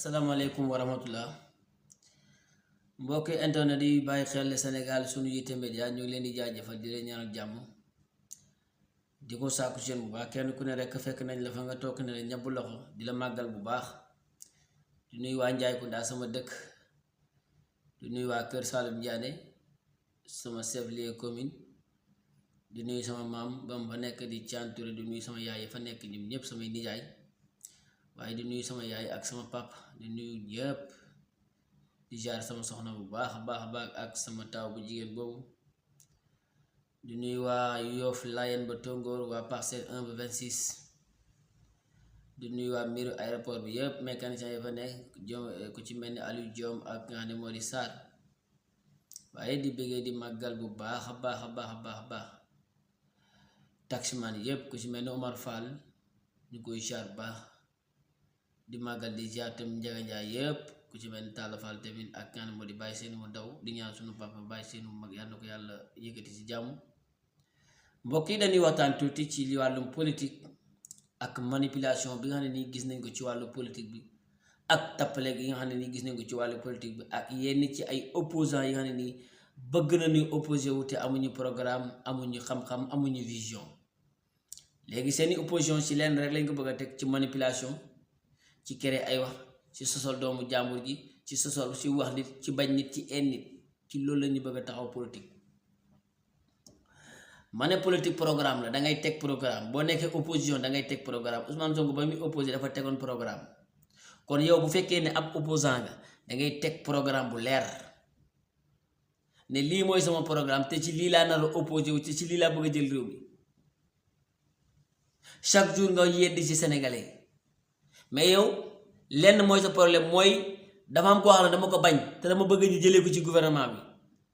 asalaamaaleykum wa rahmatullah mbokki internet yi bàyyi xel Sénégal sunu yitte média ñu ngi leen di jaajëfal di leen ñaanal jàmm di ko sàkku seen bu baax kenn ku ne rek fekk nañ la fa nga toog ne la ñabb loxo di la màggal bu baax di nuyu waa Njaay Kunda sama dëkk di nuyu waa Kër Saalum Diané sama chef lieu commune di nuyu sama maam bam ba nekk di Thiantouré di nuyu sama yaay fa nekk ñoom ñëpp samay nijaay waaye di nuyu sama yaay ak sama papa di nuyu ñëpp di jaar sama soxna bu baax a baax ak sama taw bu jigéen boobu di nuyu waa Yoff Layen ba Tongoor waa Parcelles 1 ba 26 di nuyu waa miiru aéroport bi yëpp mécanicien yi fa nekk ku ci mel ni Aliou Diom ak nga xam ne moo di Sarr waaye di bëggee di màggal bu baax a baax taximan yëpp ku ci mel ni Omar Fall ñu koy jaar baax di màggal di jaar tam Njaga Njaay yëpp ku ci mel ni Talla Fall tamit ak nga xam ne moo di bàyyi seeni mu daw di ñaan sunu papa bàyyi seeni mu mag yàlla na ko yàlla yëkkati ci jàmm. mbokk yi dañuy waxtaan tuuti ci li wàllum politique ak manipulation bi nga xam ne nii gis nañ ko ci wàllu politique bi ak tappale gi nga xam ne nii gis nañ ko ci wàllu politique bi ak yenn ci ay opposants yi nga xam ne nii bëgg nañu opposé wu te amuñu programme amuñu xam-xam amuñu vision léegi seeni opposition ci leen rek lañ ko bëgg a teg ci manipulation ci kere ay wax ci sosol doomu jàmbur ji ci sosol ci wax nit ci bañ nit ci en nit ci loolu la ñu bëgg a taxaw politique. ma ne politique programme la da ngay teg programme boo nekkee opposition da ngay teg programme Ousmane Sonko ba muy opposé dafa tegoon programme kon yow bu fekkee ne ab opposant nga da ngay teg programme bu leer ne lii mooy sama programme te ci lii laa nar a opposé wu te ci lii laa bëgg a jël réew mi chaque jour nga yeddi ci sénégalais mais yow lenn mooy sa problème mooy dafa am koo xam ne dama ko bañ te dama bëgg ñu jëlee ko ci gouvernement bi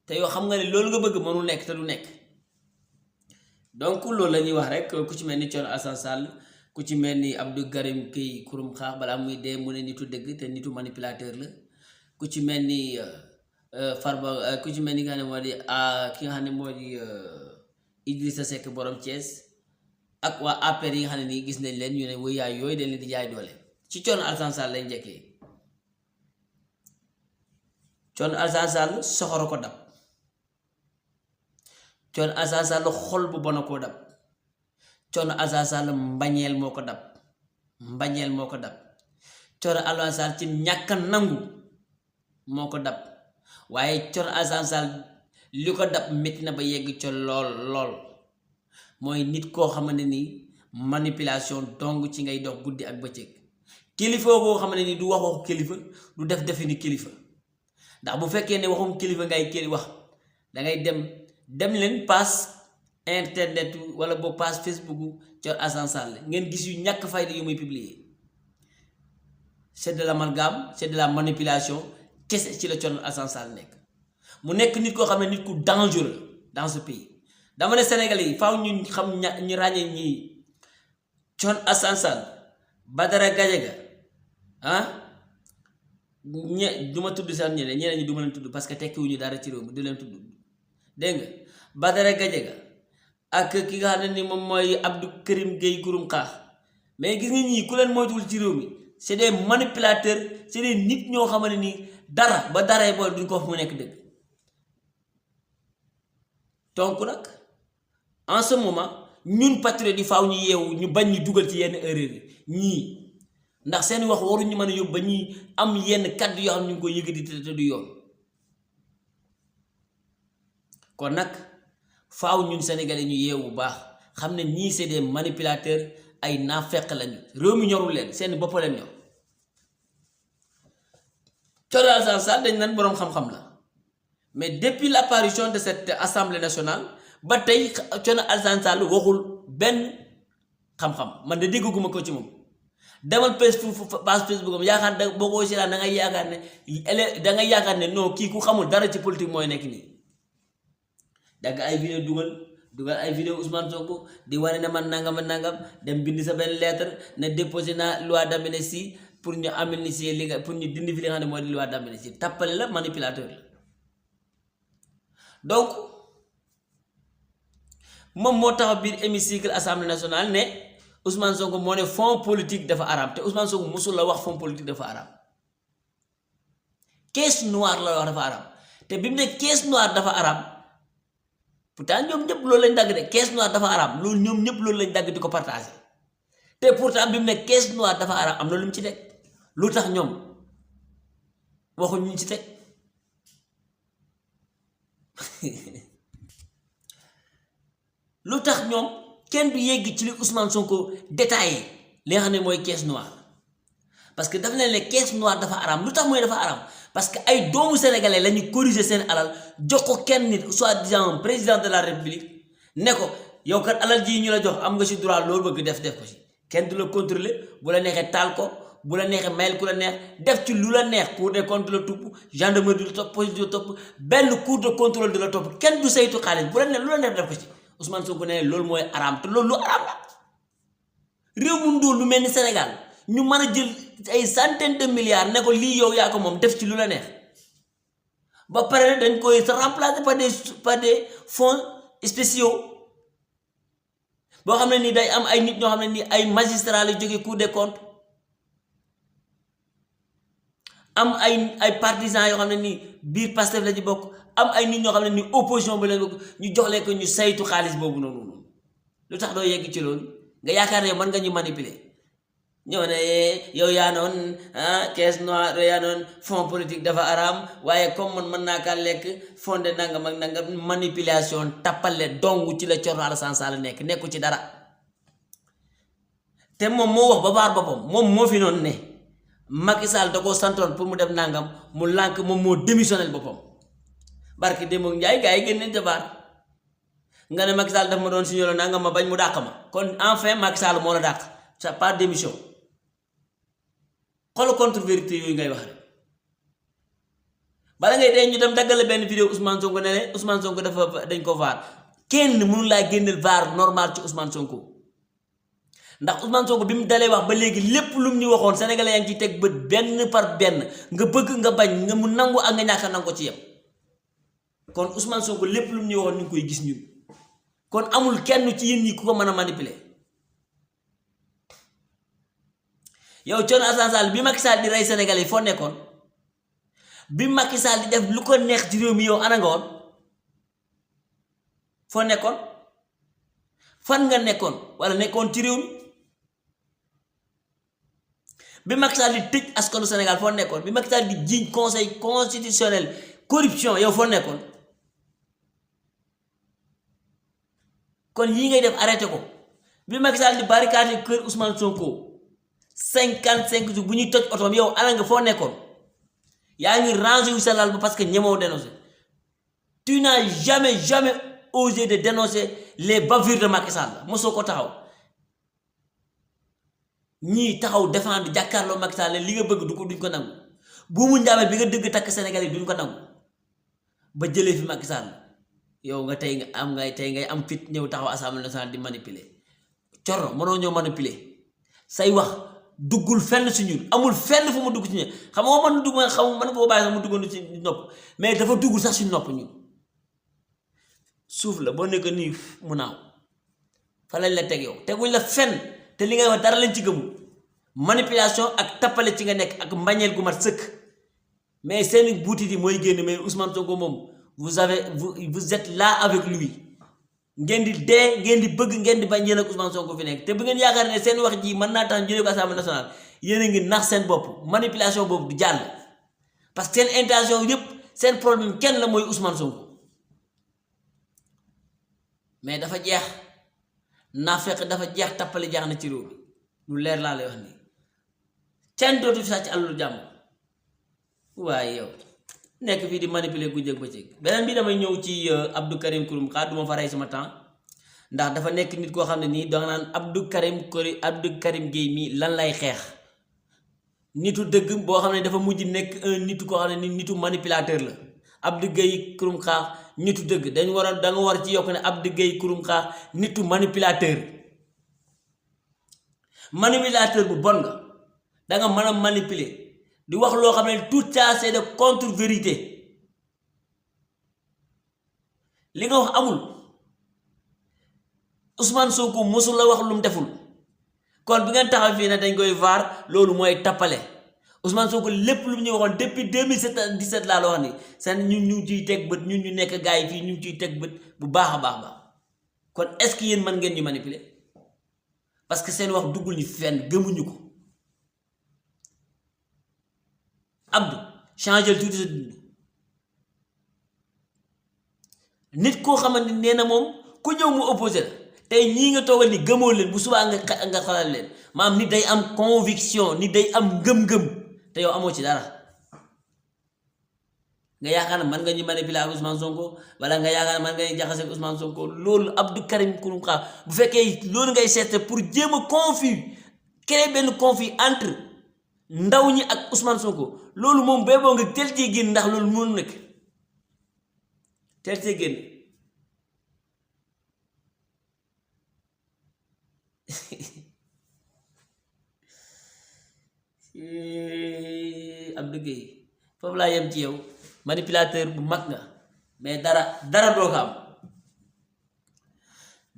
te yow xam nga ne loolu nga bëgg mënul nekk te du nekk. donc loolu la ñuy wax rek ku ci mel ni Thierno Alassane Sall ku ci mel ni Abdou Karim Gueye Xurum Xaax balaa muy dee mu ne nitu dëgg te nitu manipulateur la ku ci mel ni Farba ku ci mel ni nga xam ne moo di ki nga xam ne moo di Idrissa Seck borom Thiès ak waa APR yi nga xam ne nii gis nañ leen ñu ne wuy yaay yooyu dañ leen di jaay doole ci Thierno Alassane Sall lay njëkkee. Thierno Alassane Sall soxoro ko dab Thierno Alassane Sall xol bu bon a koo dab Thierno Alassane Sall mbañeel moo ko dab Thierno Alassane Sall ci ñàkk nangu moo ko dab waaye Thierno Alassane Sall li ko dab métti na ba yegg ca lool mooy nit koo xamante ni manipulation dong ci ngay dox guddi ak bëccëg kilifa boo xamante ni du wax waxu kilifa du def defini kilifa ndax bu fekkee ne waxum kilifa ngay wax dangay dem leen pass internet wala boo pass Facebook Thierno Alassane Sall ngeen gis yu ñàkk fayda yu muy publier c'est de l'amalgame c'est de la manipulation kese ci la Thierno Alassane Sall nekk mu nekk nit koo xam ne nit ku dangereux dans ce pays dama ne Sénégalais yi faaw ñu xam ñu ràññee ñii Thierno Alassane Sall Badara Gadiaga du ma tudd sax ñeneen ñi du ma leen tudd parce que tekkiwuñu dara ci réew mi du leen tudd dégg nga Badara Gadiaga ak ki nga xam ne ni moom mooy Abdou Karim Gueye Xurum Xaax mais gis nga ñii ku leen moytuwul ci réew mi c'est des manipulateurs c'est des nit ñoo xam ne nii dara ba daree booy duñ ko wax mu nekk dëgg donc nag en ce moment ñun patriotes yi faaw ñu yeewu ñu bañ ñu dugal ci yenn erreur yi ñii ndax seen wax waruñu mën a yóbbu ba ñuy am yenn kàddu yoo xam ne ñu ngi koy yëkkati te du yoon kon nag faaw ñun sénégalais ñu yeewu bu baax xam ne ñii c'est des manipulateurs ay naafeq lañu réew mi ñorul leen seen bopp leen ñor Thierno Alassane Sall dañ naan boroom xam-xam la mais depuis l'apparition de cette assemblée nationale ba tey Thierno Alassane Sall waxul benn xam-xam man de dégguma ko ci moom demal page Facebook am yaakaar da boo ko seetaan da ngay yaakaar ne non kii ku xamul dara ci politique mooy nekk nii dagg ay vidéo dugal ay vidéo Ousmane Sonko di wane ne man nangam dem bind sa benn lettre ne déposé naa loi d'amnistie pour ñu amnistier li nga pour ñu dindi fi li nga xam ne mooy di loi d'amnistie tappale la manipulateur la donc moom moo tax biir hémicycle assemblée nationale ne Ousmane Sonko moo ne fonds politique dafa araam te Ousmane Sonko musul la wax fonds politique dafa araam caisse noire la wax dafa araam te bi mu ne caisse noire dafa araam pourtant ñoom ñëpp loolu lañ dagg de caisse noire dafa araam loolu ñoom ñëpp loolu lañ dagg di ko partagé te pourtant bi mu ne caisse noire dafa araam am na lu mu ci teg lu tax ñoom waxuñ ñu ci teg lu tax ñoom kenn du yegg ci li Ousmane Sonko détaillé li nga xam ne mooy caisse noire parce que dafa leen ne caisse noire dafa araam lu tax mooy dafa araam parce que ay doomu sénégalais la ñu corriger seen alal jox ko kenn nit soi-disant président de la république ne ko yow kat alal ji ñu la jox am nga ci droit loolu bëgg def ko ci kenn du la contrôler bu la neexee taal ko bu la neexee mayel ku la neex def ci lu la neex cour des comptes du la topp gendarmerie du la topp police du la topp benn cour de contrôle du la topp kenn du saytu xaalis bu la neex lu la neex def ko ci Ousmane Sonko ne loolu mooy araam te loolu lu araam la réew mu ndóol lu mel ni Sénégal ñu mën a jël ay centaine de milliards ne ko lii yow yaa ko moom def ci lu la neex ba pare dañ koy se remplacer par des fonds spéciaux boo xam ne nii day am ay nit ñoo xam ne nii ay magistrats la jógee cour des comptes am ay partisans yoo xam ne nii biir Pastef la ci bokk am ay nit ñoo xam ne nii opposition bi la bokk ñu jox leen ko ñu saytu xaalis boobu noonu lu tax doo yegg ci loolu nga yaakaar ne mën nga ñu manipuler ñëw ne yow yaa noon caisse noire yaa noon fonds politique dafa araam waaye comme man mën naa kaa lekk fondé nangam ak nangam manipulation tappale dong ci la Thierno Alassane Sall nekku ci dara te moom moo wax ba baar boppam moom moo fi noonu ne Macky Sall da koo santoon pour mu def nangam mu lànk moom moo démissionnel boppam barki démb Njaay gars yi génn nañ ca baar nga ne Macky Sall daf ma doon signalé nangam ma bañ mu dàq ma kon enfin Macky Sall moo la dàq c'est pas démission xoolal contre-vérité yooyu ngay wax rek bala ngay dee ñu dem daggale benn vidéo Ousmane Sonko ne ne Ousmane Sonko dañ ko vaar kenn mënu laa génneel vaar normal ci Ousmane Sonko ndax Ousmane Sonko bi mu dalee wax ba léegi lépp lu mu ñu waxoon sénégalais yaa ngi ciy teg bët benn par benn nga bëgg nga bañ nga mu nangu ak nga ñàkk a nangu ko ci yem kon Ousmane Sonko lépp lu mu ñu waxoon ñu ngi koy gis ñun kon amul kenn ci yéen ñi ku ko mën a manipuler yow Thierno Alassane Sall bi Macky Sall di rey sénégalais yi foo nekkoon bi Macky Sall di def lu ko neex ci réew mi yow ana nga woon foo nekkoon fan nga nekkoon wala nekkoon ci réew mi bi Macky Sall di tëj askanu Sénégal foo nekkoon bi Macky Sall di jiiñ conseil constitutionnel corruption yow foo nekkoon kon yii ngay def arrêté ko bi Macky Sall di barricade kër Ousmane Sonko 55 jours bu ñuy toj otoom yow ana nga foo nekkoon yaa ngi rangé wu sa lal ba parce que ñemoo dénoncé tu n'as jamais osé de dénoncer les bavures de Macky Sall mosoo ko taxaw ñii taxaw défendre jàkkaarloo Macky Sall li nga bëgg duñ ko nangu buumu njaamel bi nga dëgg takk Sénégal yi duñ ko nangu ba jëlee fi Macky Sall yow nga tey ngay am fit ñëw taxaw Assemblée nationale di manipuler Thierno mënoo ñëw manipuler say wax duggul fenn si ñun amul fenn fu mu dugg si ñun xam nga man dugg xam man boo bàyyi sax mu duggoon si nopp mais dafa duggul sax si nopp ñun suuf la boo nekk nii mu naaw fa lañ la teg yow teguñ la fenn te li ngay wax dara lañ ci gëmul manipulation ak tappale ci nga nekk ak mbañeel gu mat sëkk mais seen buuti yi mooy génn mais Ousmane Sonko moom vous êtes là avec lui ngeen di dee ngeen di bëgg ngeen di bañ yéen ak Ousmane Sonko fi nekk te bu ngeen yaakaar ne seen wax ji mën naa tax jëlee ko Assemblée nationale yéen a ngi nax seen bopp manipulation boobu du jàll parce que seen intention yëpp seen problème kenn la mooy Ousmane Sonko mais dafa jeex naafeq dafa jeex tappale jeex na ci réew mi lu leer laa lay wax nii kenn dootu fi sàcc alalu jàmm waaye yow nekk fii di manipuler guddeeg bëccëg beneen bi damay ñëw ci Abdou Karim Xrum Xax du ma fa rey sama temps ndax dafa nekk nit koo xam ne nii danga naan Abdou Karim Gueye mi lan lay xeex nitu dëgg boo xam ne dafa mujj nekk nitu koo xam ne ni nitu manipulateur la Abdou Gueye Xrum Xax nitu dëgg da nga war ci yokk ne Abdou Gueye Xrum Xax nitu manipulateur bu bon nga danga mën a manipuler di wax loo xam ne tout ça c'est de contre-vérité li nga wax amul Ousmane Sonko mosul la wax lu mu deful kon bi ngeen taxaw fii ne dañ koy vaar loolu mooy tappale Ousmane Sonko lépp lu ñu waxoon depuis 2017 laa la wax ni seen ñun ñu ngi ciy teg bët ñun ñu nekk gars yi fii ñu ngi ciy teg bët bu baax a baax kon est-ce que yéen mën ngeen ñu manipuler parce que seen wax duggul ñu fenn gëmuñu ko. Abdou changer tuuti sa dund nit koo xamante nee na moom ku ñëw mu opposé la tey ñii nga toogal ni gëmoo leen bu subaa nga xalal leen maam nit day am conviction nit day am ngëm-ngëm te yow amoo ci dara nga yaakaar ne man nga ñu manipuler ak Ousmane Sonko wala nga yaakaar ne man nga ñu jaxase ak Ousmane Sonko loolu Abdou Karim Xrum Xax bu fekkee loolu ngay seet pour jéem a conflit créer benn conflit entre ndaw ñi ak Ousmane Sonko loolu moom bee boo nga teel cee génn ndax loolu mënu nekk teel cee génn Abdou Gueye foofu laa yem ci yow manipulateur bu mag nga mais dara doo ko am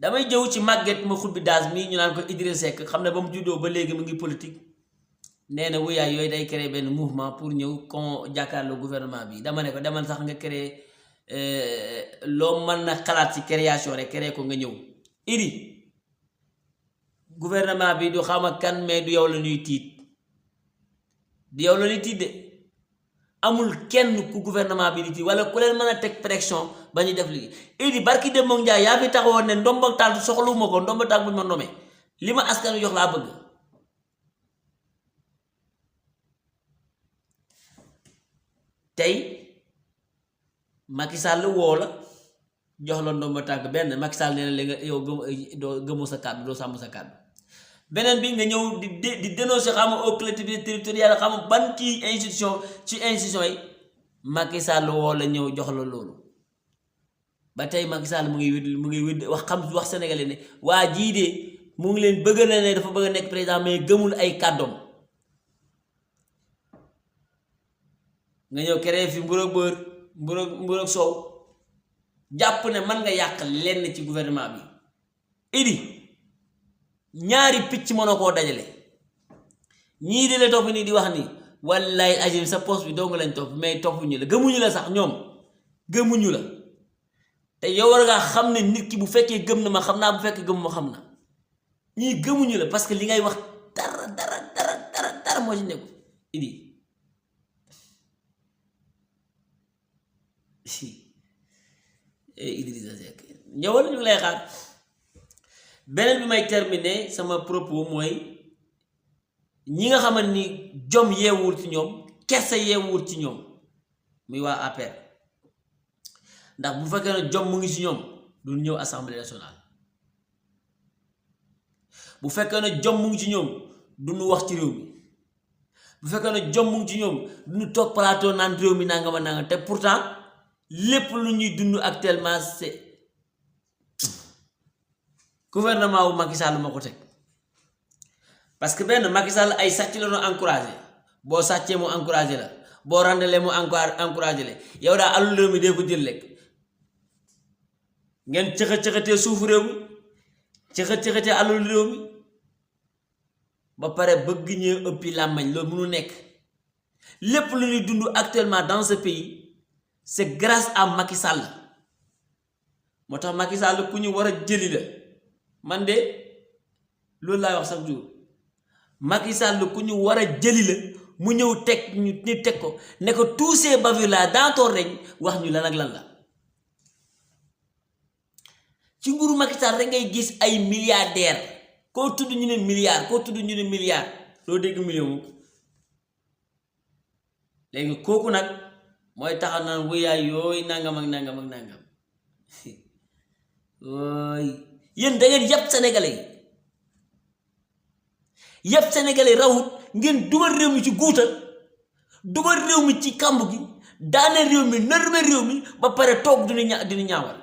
damay jëw ci màgget ma xut bi daas mii ñu naan ko Idriss Seck xam ne ba mu juddoo ba léegi mu ngi politique nee na wuyaay yooyu day créer benn mouvement pour ñëw kon jàkkaarloo gouvernement bi dama ne ko demal sax nga créer loo mën na xalaat ci création rek créer ko nga ñëw Idi gouvernement bi du xama kan mais du yow la ñuy tiit du yow la ñuy tiit de amul kenn ku gouvernement bi di tiit wala ku leen mën a teg pression ba ñu def liggéey Idi barki dem moom Njaay yaa fi taxawoon ne ndomba tànk soxluwuma ko ndomba tànk bu ñu ma nomee li ma askan wi jox laa bëgg tey Macky Sall woo la jox la ndomba tànk benn Macky Sall nee na li nga yow gëmoo sa kàddu doo sàmm sa kàddu beneen bi nga ñëw di dénoncer xam aux collectivités territoriales xam ban ci institution yi Macky Sall woo la ñëw jox la loolu ba tey Macky Sall mu ngi wéd wax sénégalais ne waa jii de mu ngi leen bëgg na ne dafa bëgg a nekk président mais gëmul ay kàddoom nga ñëw créé fi mburoog soow jàpp ne man nga yàq lenn ci gouvernement bi Idi ñaari picc mënoo koo dajale ñii di la topp nii di wax ni wallaay ajib sa poste bi dong lañ topp mais toppuñu la gëmuñu la sax ñoom gëmuñu la te yow war ngaa xam ne nit ki bu fekkee gëm na ma xam naa bu fekkee gëm ma xam na ñii gëmuñu la parce que li ngay wax dara moo ci nekku Idi Idrissa Seck ñëwal ñu lay xaar beneen bi may terminer sama propos mooy ñi nga xamante ni jom yeewul ci ñoom kersa yeewul ci ñoom muy waa APR ndax bu fekkee ne jom mu ngi ci ñoom du ñëw assemblée nationale bu fekkee ne jom mu ngi ci ñoom du ñu wax ci réew mi bu fekkee ne jom mu ngi ci ñoom du ñu toog plateau naan réew mi nangama nanga te pourtant lépp lu ñuy dund actuellement c'est gouvernement wu Macky Sall moo ko teg parce que benn Macky Sall ay sàcc la doon encouragé boo sàccee mu encouragé la boo randalee mu encouragé la yow daa alul réew mi dee ko jël lekk ngeen cëxa-cëxatee suufu réew mi cëxa-cëxatee alul réew mi ba pare bëgg ñee ëppi làmmañ loolu mënu nekk lépp lu ñuy dund actuellement dans ce pays c'est grâce à Macky Sall moo tax Macky Sall ku ñu war a jëli la man de loolu laay wax chaque jour Macky Sall ku ñu war a jëli la mu ñëw teg ñu teg ko ne ko tous ces bavures là dans ton règne wax ñu lan ak lan la ci nguuru Macky Sall rek ngay gis ay milliardaires koo tudd ñu ne milliard koo tudd ñu ne milliard doo dégg million léegi kooku nag mooy taxaw naan wuyaay yooyu nangam ak nangam ak nangam ooy yéen da ngeen yàpp sénégalais yi yàpp sénégalais rawut ngeen dugal réew mi ci guuta dugal réew mi ci kàmb gi daane réew mi nërme réew mi ba pare toog dina ñaawal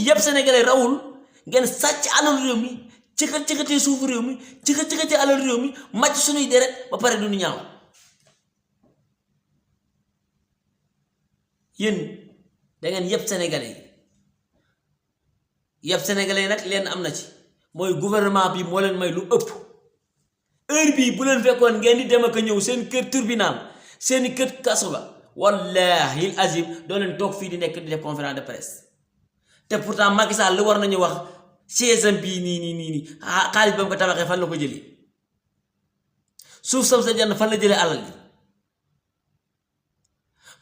yàpp sénégalais rawul ngeen sàcc alal réew mi cëxat-cëxatee suufu réew mi cëxat-cëxatee alal réew mi màcc suñuy deret ba pare duñu ñaawal yéen da ngeen yëpp sénégalais yi yëpp sénégalais yi nag leen am na ci mooy gouvernement bi moo leen may lu ëpp heure bii bu leen fekkoon ngeen di dem ak ñëw seen kër tribunal seeni kër kaso ba wallahi azim doo leen toog fii di nekk di def conférence de presse te pourtant Macky Sall lu war nañu wax CSM bii nii xaalis ba mu ko tabaxee fan la ko jëlee suuf sam sa jann fan la jëlee alal ji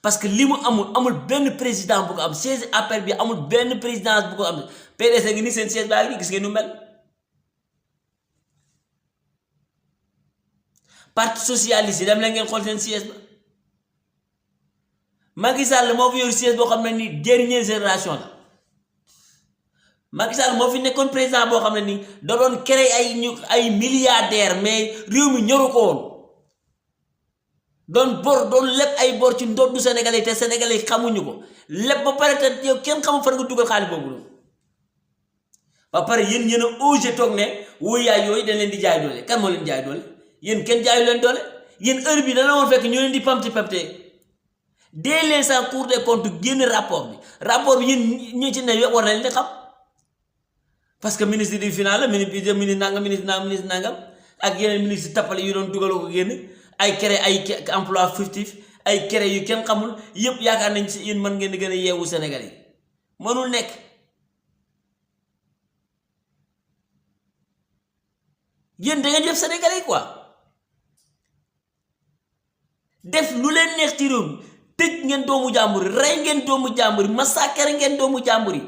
parce que li mu amul benn président bu ko am siège APR bi amul benn présidence bu ko am PDS ngi ni seen siège baa ngi gis ngeen nu mel parti socialiste yi dem la ngeen xool seen siège ba Macky Sall moo fi yor siège boo xam ne nii dernière génération la Macky Sall moo fi nekkoon président boo xam ne nii da doon créer ay milliardaires mais réew mi ñoru ko woon doon lépp ay bor ci ndoddu Sénégalais te Sénégalais xamuñu ko lépp ba pare te yow kenn xamul fan nga dugal xaalis boobu noonu ba pare yéen a osé toog ne wóoyaay yooyu dañ leen di jaay doole kan moo leen jaay doole yéen kenn jaayu leen doole yéen heure bi dana woon fekk ñoo leen di pamti dès l'instant Cour des comptes génn rapport bi yéen ñi ci ne yëpp war na leen di xam parce que ministre du finance la ministre nangam ak yeneen ministre tappale yu doon dugaloo ko génn ay créé ay emploi fictif ay créé yu kenn xamul yëpp yaakaar nañ ci yéen mën ngeen di gën a yeewu Sénégal yi mënul nekk yéen da ngeen def Sénégal yi quoi def lu leen neex ci réew mi tëj ngeen doomu jàmbur yi rey ngeen doomu jàmbur yi massacre ngeen doomu jàmbur yi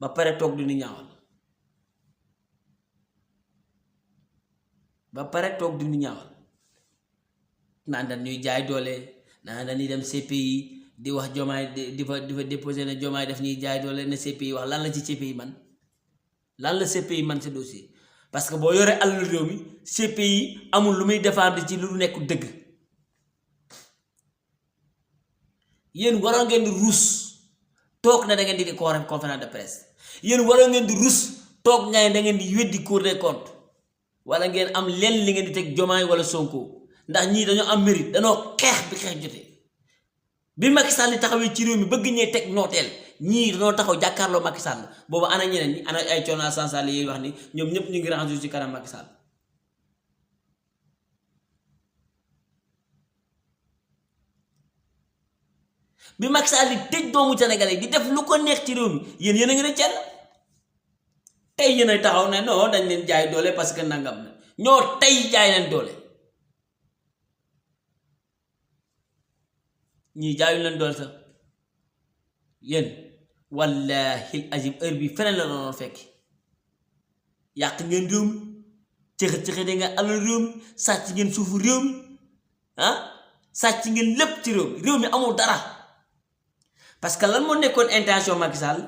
ba pare toog di ñu ñaawal naan dañuy jaay doole naan dañuy dem CPI di wax Diomaye di fa déposé ne Diomaye def ñuy jaay doole ne CPI wax lan la ci CPI man lan la CPI man ci dossier parce que boo yoree alal réew mi CPI amul lu muy défendre ci lu nekk dëgg yéen waroon ngeen di ruus toog na da ngeen di conférence de presse yéen waroon ngeen di ruus toog ngay da ngeen di weddi Cour des comptes wala ngeen am lenn li ngeen di teg Diomaye wala Sonko ndax ñii dañoo am mérite dañoo xeex bi xeex jotee bi Macky Sall taxawee ci réew mi bëgg ñee teg nooteel ñii dañoo taxaw jàkkaarloo Macky Sall boobu ana ñeneen ñi ana ay Thierno Alassane Sall yi wax ni ñoom ñëpp ñu ngi range ci kanam Macky Sall bi Macky Sall di tëj doomu Sénégalais di def lu ko neex ci réew mi yéen a ngi ne cenn tey yéen a taxaw ne non dañ leen jaay doole parce que nangam na ñoo tey jaay leen doole ñii jaayu leen doole sax yéen wallahi azim heure bi feneen la doon fekk yàq ngeen réew mi cëxi da nga alal réew mi sàcc ngeen suufu réew mi sàcc ngeen lépp ci réew mi amul dara parce que lan moo nekkoon intention Macky Sall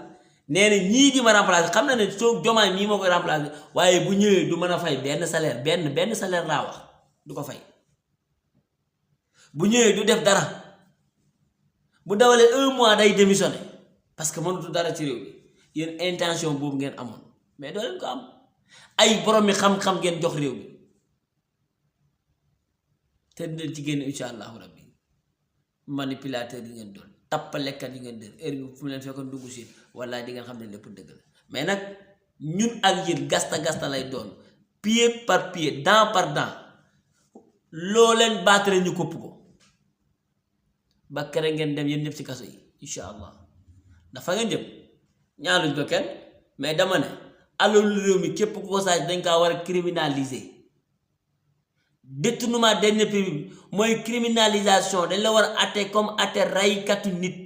nee na ñii di ma remplacer xam na ne soo Diomaye mii moo koy remplacer waaye bu ñëwee du mën a fay benn salaire benn salaire laa wax du ko fay bu ñëwee du def dara bu dawalee 1 mois day démissionné parce que mënutu dara ci réew bi yéen intention boobu ngeen amoon mais doo leen ko am ay borom mi xam-xam ngeen jox réew bi te dinañ ci génn incha allahu rabbi manipulateur yi ngeen doon tappalekat yi ngeen doon heure bi fu mu leen fekkoon dugg si wala di ngeen xam ne lépp dëgg la mais nag ñun ak yéen gasta lay doon pied par pied dent par dent loo leen baatare ñu kopp ko ba kere ngeen dem yéen ñëpp ci kaso yi incha allah dafa ngeen jëm ñaanuñ ko kenn mais dama ne alalu réew mi képp ku ko saaj dañ kaa war a criminaliser détournement deniers publics mooy criminalisation dañ la war a atte comme atte raykatu nit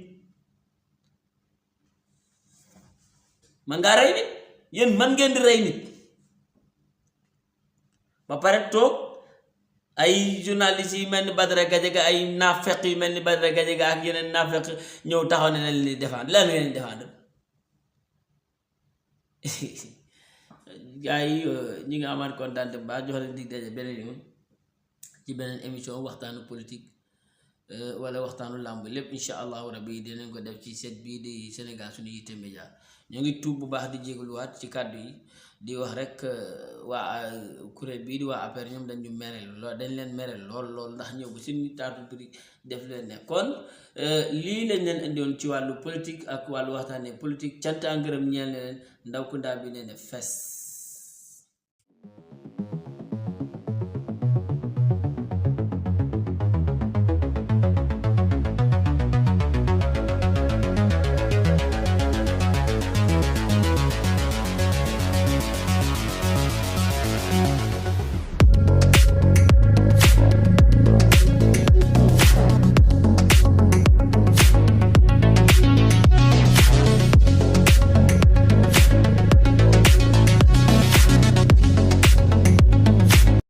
man ngaa rey nit yéen man ngeen di rey nit ba pare toog ay journalistes yi mel ni Badara Gadiaga ay naafeq yu mel ni Badara Gadiaga ak yeneen naafeq ñëw taxaw ne leen di défendre lan ngeen di défendre gars yi ñi nga amaat kontaan bu baax jox leen dig daje beneen yoon ci beneen émission waxtaanu politique wala waxtaanu làmb lépp incha allahu rabbi dinañ ko def ci set bii di Sénégal Suñu Yitte Média ñoo ngi tuub bu baax di jégaluwaat ci kàddu yi di wax rek waa kuréel bii di waa APR ñoom dañ ñu mereel lool dañ leen mereel lool ndax ñëw bu suñu taatu biri def leen ne kon lii lañ leen indiwoon ci wàllu politique ak wàllu waxtaanee politique cant ak ngërëm ñeel leen ndaw ku ndaa bi nee ne fes